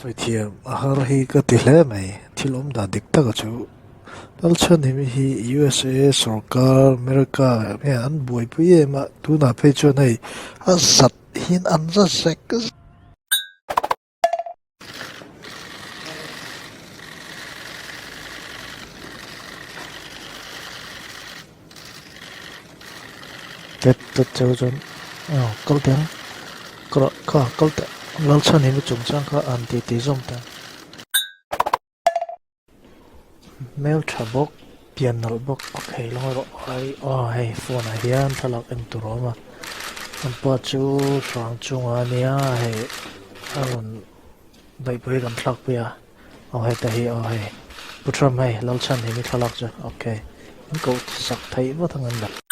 Sawi thiam a har hi ka ti hle mai. Thil awm dan dik taka chu Lalchhanhimi hi USA sorkar America hian an buaipui em a, tunah phei chuan hei a zat hian an za zek zek. Tet tet cheu chuan aw kal teh ang ka rawh kha kal teh Lalchhanhimi chungchang kha an ti ti zawm teh ang. Hmel tha bawk pian nalh bawk okay lo erawh ai aw hei phone ah hian thlalak en tur a awm a an pa chu hrang chungah a nia hei a rawn daihpui kan thlak pui a aw heta hi aw hei pu Trump hei Lalchhanhimi thlalak chu okay an koh sak theih vat ang an la.